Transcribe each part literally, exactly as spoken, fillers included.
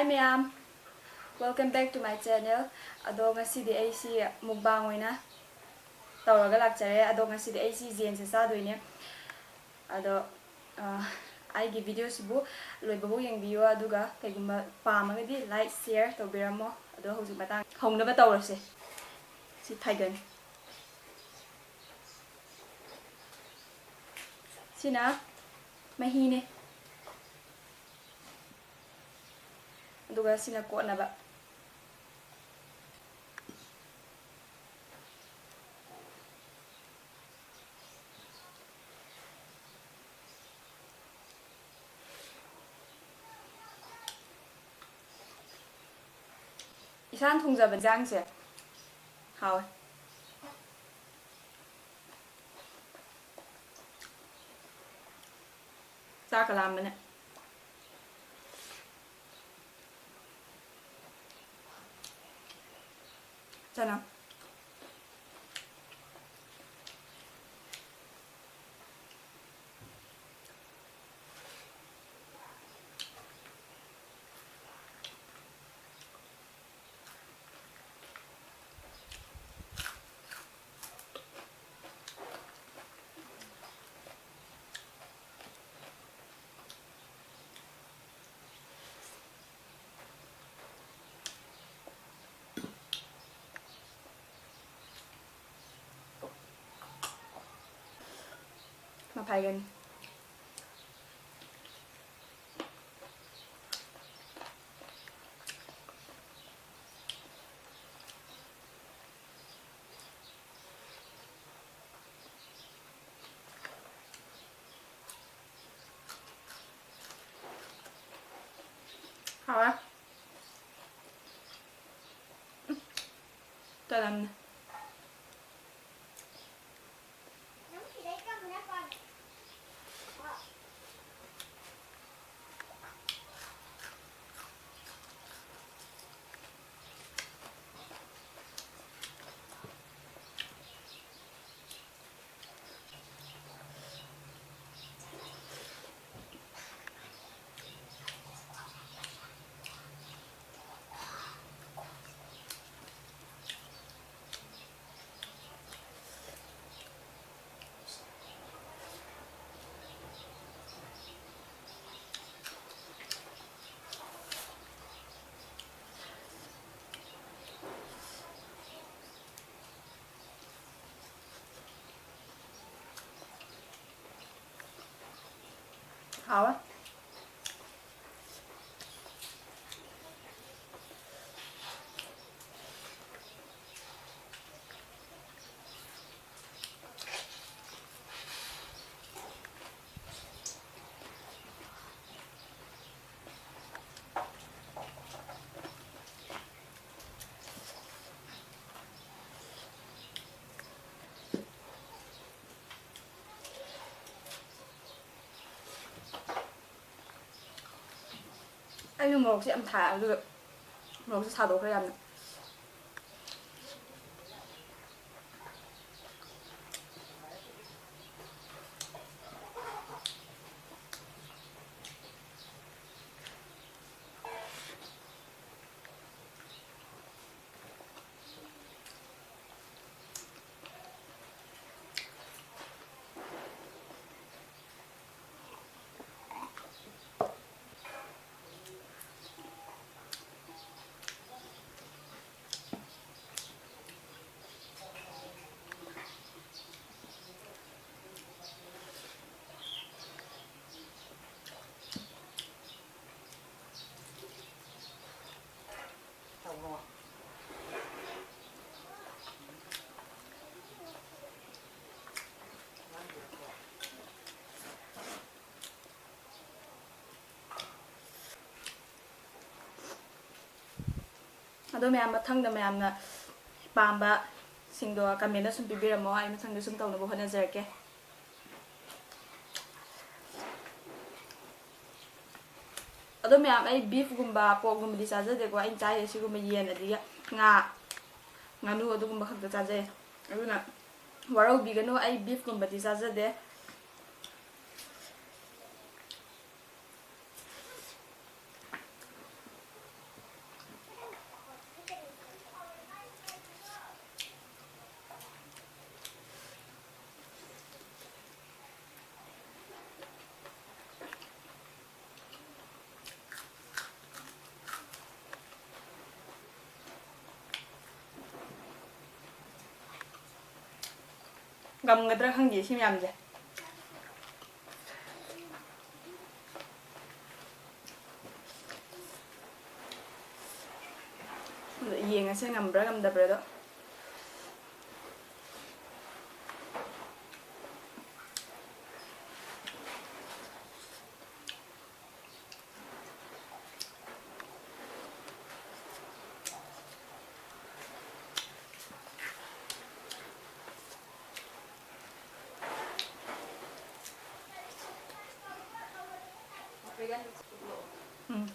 Hi ꯃꯌꯥꯝ, welcome back to my channel. ꯑꯗꯣ ꯉꯁꯤꯗꯤ ꯑꯩꯁꯤ mukbang ꯑꯣꯏꯅ ꯇꯧꯔꯒ ꯂꯥꯛꯆꯔꯦ꯫ ꯑꯗꯣ ꯉꯁꯤꯗꯤ ꯑꯩꯁꯤ ꯖꯦꯟꯁꯦ ꯆꯥꯗꯣꯏꯅꯦ꯫ ꯑꯗꯣ ꯑ, ꯑꯩꯒꯤ video ꯁꯤꯕꯨ ꯂꯣꯏꯕꯐꯥꯎ ꯌꯦꯡꯕꯤꯌꯨ, ꯑꯗꯨꯒ ꯀꯩꯒꯨꯝꯕ ꯄꯥꯝꯃꯒꯗꯤ like, share ꯇꯧꯕꯤꯔꯝꯃꯣ꯫ ꯑꯗꯣ ꯍꯧꯖꯤꯛ ꯃꯇꯥꯡ ꯍꯧꯅꯕ ꯇꯧꯔꯁꯦ꯫ ꯁꯤ ꯊꯥꯏꯒꯟ꯫ ꯁꯤꯅ ꯃꯍꯤꯅꯦ꯫ ꯑꯗꯨꯒ ꯁꯤꯅ ꯀꯣꯠꯅꯕ꯫ ꯏꯁꯥꯅ ꯊꯣꯡꯖꯕ ꯏꯟꯖꯥꯡꯁꯦ ꯍꯥꯎꯋꯦ꯫ ꯆꯥꯛꯀ ꯂꯥꯝꯕꯅꯦ꯫ ꯆꯅꯝ꯫ ꯃꯐꯥꯏꯒꯅꯤ꯫ ꯍꯥꯎꯋꯦ꯫ ꯎꯝ꯫ ꯆꯅꯝꯅꯦ꯫ ꯍꯥꯎꯋꯦ꯫ ꯑꯩꯁꯨ ꯃꯣꯔꯣꯛꯁꯦ ꯌꯥꯝ ꯊꯥꯏ, ꯑꯗꯨꯒ ꯃꯣꯔꯣꯛꯁꯦ ꯁꯥꯗꯣꯛꯈ꯭ꯔꯦ ꯌꯥꯝꯅ꯫ ꯑꯗꯣ ꯃꯌꯥꯝ, ꯃꯊꯪꯗ ꯃꯌꯥꯝꯅ ꯄꯥꯝꯕꯁꯤꯡꯗꯣ comment ꯁꯨꯝ ꯄꯤꯕꯤꯔꯝꯃꯣ, ꯑꯩ ꯃꯊꯪꯗ ꯁꯨꯝ ꯇꯧꯅꯕ ꯍꯣꯠꯅꯖꯔꯛꯀꯦ꯫ ꯑꯗꯣ ꯃꯌꯥꯝ, ꯑꯩ beef ꯀꯨꯝꯕ, pork ꯀꯨꯝꯕꯗꯤ ꯆꯥꯖꯗꯦꯀꯣ꯫ ꯑꯩꯅ ꯆꯥꯔꯤꯁꯦ ꯁꯤꯒꯨꯝꯕ ꯌꯦꯟ, ꯑꯗꯒꯤ ꯉꯥ, ꯉꯥꯅꯨ, ꯑꯗꯨꯒꯨꯝꯕ ꯈꯛꯇ ꯆꯥꯖꯩ꯫ ꯑꯗꯨꯅ ꯋꯥꯔꯧꯕꯤꯒꯅꯨ, ꯑꯩ beef ꯀꯨꯝꯕꯗꯤ ꯆꯥꯖꯗꯦ꯫ ꯉꯝꯒꯗ꯭ꯔꯥ ꯈꯪꯗꯦ ꯁꯤ ꯃꯌꯥꯝꯁꯦ꯫ ꯌꯦꯡꯉꯁꯦ ꯉꯝꯕ꯭ꯔꯥ ꯉꯝꯗꯕ꯭ꯔꯥꯗꯣ꯫ ꯎꯝ꯫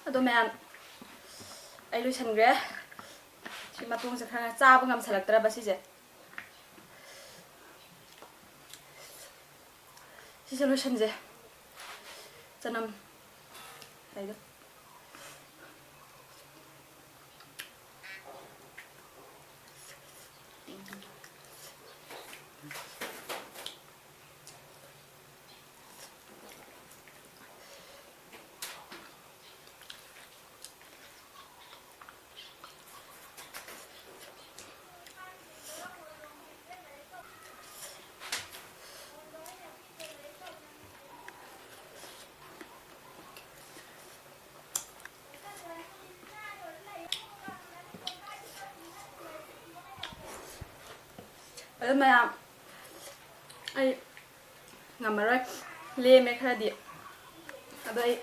ꯑꯗꯣ ꯃꯌꯥꯝ, ꯑꯩ ꯂꯣꯏꯁꯟꯈ꯭ꯔꯦ꯫ ꯁꯤ ꯃꯇꯣꯡꯁꯦ ꯈꯔ ꯆꯥꯕ ꯉꯝꯁꯜꯂꯛꯇ꯭ꯔꯕ ꯁꯤꯁꯦ꯫ ꯁꯤꯁꯦ ꯂꯣꯏꯁꯟꯁꯦ꯫ ꯆꯅꯝ ꯍꯥꯏꯗꯣ꯫ ꯑꯗꯨ ꯃꯌꯥꯝ, ꯑꯩ ꯉꯝꯃꯔꯣꯏ, ꯂꯦꯝꯃꯦ ꯈꯔꯗꯤ꯫ ꯑꯗꯣ ꯑꯩ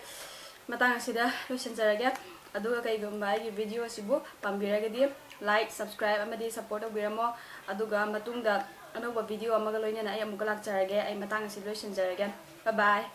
ꯃꯇꯥꯡ ꯑꯁꯤꯗ ꯂꯣꯏꯁꯤꯟꯖꯔꯒꯦ꯫ ꯑꯗꯨꯒ ꯀꯩꯒꯨꯝꯕ ꯑꯩꯒꯤ video ꯑꯁꯤꯕꯨ ꯄꯥꯝꯕꯤꯔꯒꯗꯤ like, subscribe ꯑꯃꯗꯤ support ꯇꯧꯕꯤꯔꯝꯃꯣ꯫ ꯑꯗꯨꯒ ꯃꯇꯨꯡꯗ ꯑꯅꯧꯕ video ꯑꯃꯒ ꯂꯣꯏꯅꯅ ꯑꯩ ꯑꯃꯨꯛꯀ ꯂꯥꯛꯆꯔꯒꯦ꯫ ꯑꯩ ꯃꯇꯥꯡ ꯑꯁꯤꯗ ꯂꯣꯏꯁꯤꯟꯖꯔꯒꯦ꯫ Bye bye꯫